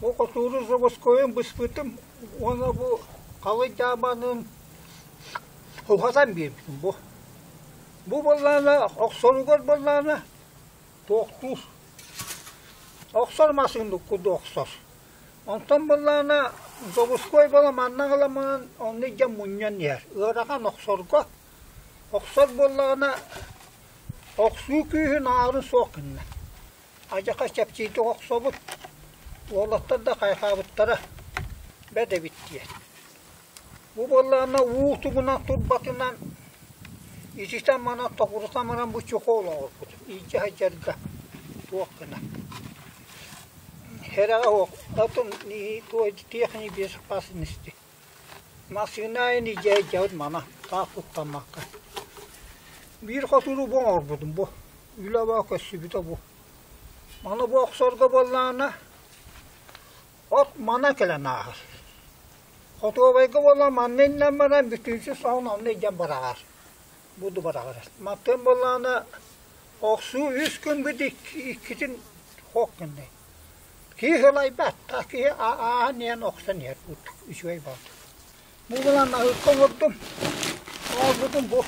Бу хотууру заводскойун быспытым уонна бу халый дьаабанын уһатан биэрбитим бу. Бу буоллаҕына охсоругар буоллаҕына туохтуур. Охсор массыына курдук охсор. Онтон буоллаҕына заводской буола манна аҕаламмынан онно илдьэн мунньан иһэр. Ыарахан охсорго. Охсор буоллаҕына охсуу күүһүн аарын суох гынна. Адьаха чэпчиирдик охсобут, уолаттар да хайҕаабыттара бэрт эбит диэн. Бу буоллаҕына уу тугунан турбатынан ититэн манан тоҕурутан баран бу чехол оҥорбут илдьэ сылдьарга туох гына. Сэрэҕэ суох атын техника безопасности Массыына айан илдьэ сылдьабыт мана таах куттаммакка. Биир хотууру бу оҥорбутум бу. Үлэ баа көссүбүтэ бу. Маны бу охсорго буоллаҕына от мана кэлэн ааһар. Хотуобайга буолла манна иннэн баран бүтүүчү соһон онно илдьэн быраҕар. Буду быраҕар. Маттыам буоллаҕына охсуу үс күн бүт иккитин хоох гыннай. Киһи сылайбат, киһи ааһан иһэн охсон иһэр курдук үчүгэй баҕайы. Бу булан аһыкка оҥордум, оҥорбутум бу.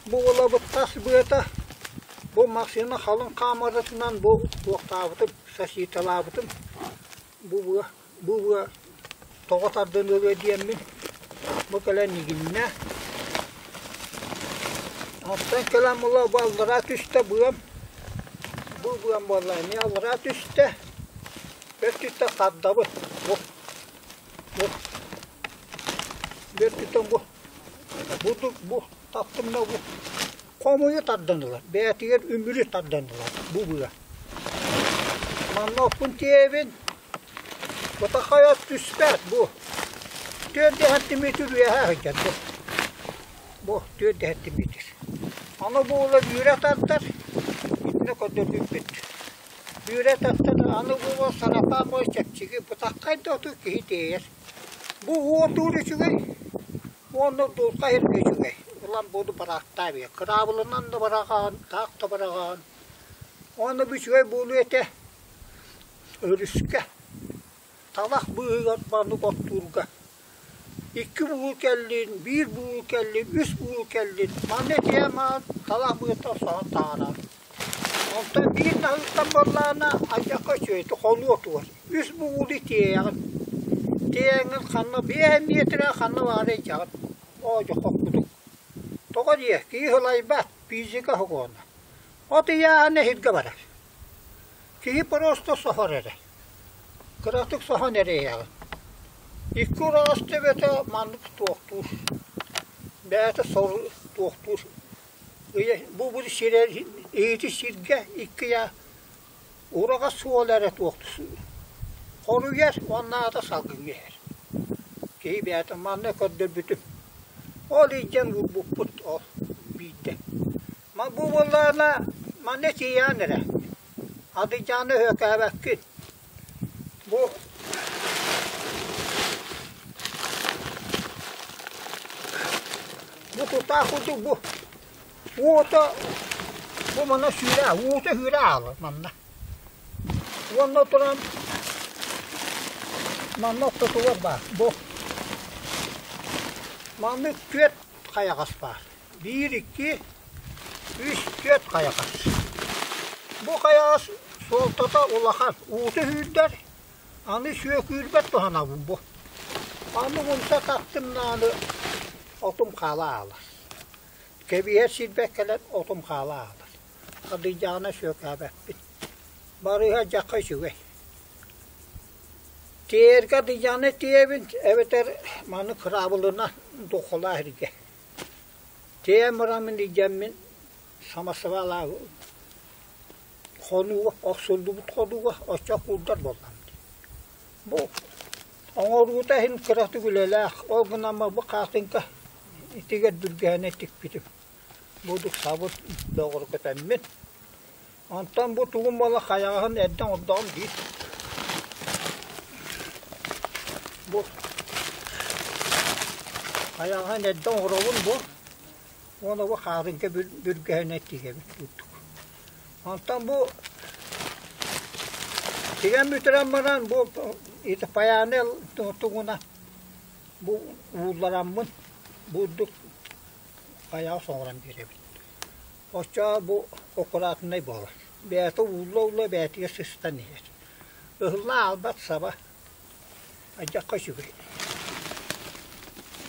Бу улабыт тас быата, бу массыына халыҥ хаамыратынан бу туохтаабытым, соситалаабытым. Бу быа Бу быа тоҕо тардан ылыа диэммин бу кэлэн игиннэ. Оттон кэлэн була бу аллараа түстэ быам. Бу быам буолла эмиэ аллараа түстэ. Бөртүттэн тардабыт. Бу. Бу. Бөртүттэн бу. Бу бу таптым да бу. Хомуйу тардан ылар, бэйэтигэр үмүрү тардан ылар бу быа. Манна оппун тиэйэбин, бытахай от түспэт бу. Түөрт сантиметр үөһэ сылдьар бу. Бу түөрт сантиметр. Аны бу ула үүрэ тардар, итиннэ көрдөрбүппүт. Үүрэ тардар, аны бу уол сарапаан бу чэпчэки бытаххай да оту киһи тиэйэр. Бу уотуур үчүгэй, Уонна дулҕа иһиргэ үчүгэй, ылан буоду бараахтаа эбийэ, кыраабылынан да бараҕаҕын, таах да бараҕаҕын. Уонна бу үчүгэй буолуо этэ өрүскэ, талах быыһыгар маннык оттуурга. Икки бугул кэллин, биир бугул кэллин, үс бугул кэллин, манна этиэм маҕан талах быыһыттан соһон таһаараар. Онтон биир наһыыттан буоллаҕына алдьархай үчүгэй хонуу отугар үс бугулу тиэйэҕин. Тиэйэҥҥин ханна биэс миэтэрэ ханна баҕарар илдьэҕин. Оо дьэ хоккутук. Тоҕо диэ киһи сылайбат, физика сокуона. От ыйааһына иһиргэ барар. Киһи просто соһор эрэ. Кыратык соһон эрэ иһэҕин. Икки ураҕас төбөтө маннык туохтуур. Бэйэтэ сору туохтуур Бу бу сирэ иһити сиргэ икки ураҕас суол эрэ туох хоруйар уонна аата салгыҥҥа иһэр. Киһи бэйэтэ манна көрдөрбүтүм. Ол илдьэн уурбуппут ол биирдэ. Бу буоллаҕына манна тиийэҕин эрэ. Адыйдьааны өһүөкээбэккин. Бу бу тутаах курдук бу уута бу манна сүүрэ уута сүүрэ аалар манна уонна туран манна ортотугар баар бу маннык түөрт хайаҕас баар Биир, икки, үс, түөрт хайаҕас. Бу хайаҕас суолтата улахан. Уута сүүрдэр, аны сүөкүүрбэт туһанабын бу. Аны умса тахтым даҕаны отум хаала аалар. Кэбиһэр сирбэр кэлэн отум хаала аалар. Адыйдаҕына сүөкээбэппин. Барыһа дьахха үчүгэй. Тиэргэ адыйдаҕына тиэбин эбэтэр маны кыраабылынан духолаа сиргэ. Тиэйэн бараммын илдьэммин самосвалаах хонууга охсуллубут хонууга оччо куурдар буоллам дии. Бу оҥоруута иһин кыратык үлэлээх, ол гынан бу хаатыҥка итигэр бүргэһинэ тикпитим. Бурдук сабыт бөҕөргөтөммүн. Онтон бу тугум буола хайаҕаһын эрдэ оҥордоҕум дии. Бу хайаҕаһын эрдэ оҥоробун бу уонна бу хаатыҥка бүргэһинэ тигэбит курдук. Онтон бу тигэн бүтэрэн баран бу ити паяны тугуна бу ууллараммын бурдук хайаҕа соҥорон биэрэбин. Оччоҕо бу аккуратнай буолар. Бэйэтэ уулла-уулла бэйэтигэр сыстан иһэр. Ыһылла аалбат саба. Алдьархай үчүгэй.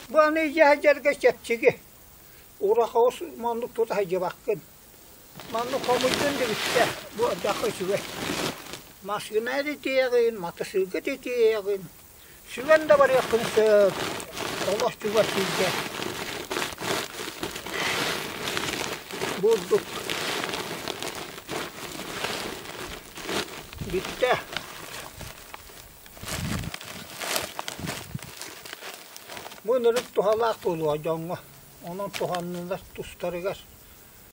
Бу аны илдьэ сылдьарга чэпчэки. Урахаҕы маннык тута сылдьыбаккын. Маннык хомуйдун да бүттэ. Бу алдьархай үчүгэй. Массыына да тиэйэҕин, матасыыкыл да тиэйэҕин. Сүгэн да барыаххын сөп. Олох чугас сиргэ. Бурдук. Бүттэ. Бу ынырык туһалаах буолуо дьоҥҥо. Онон туһаннылар тустарыгар.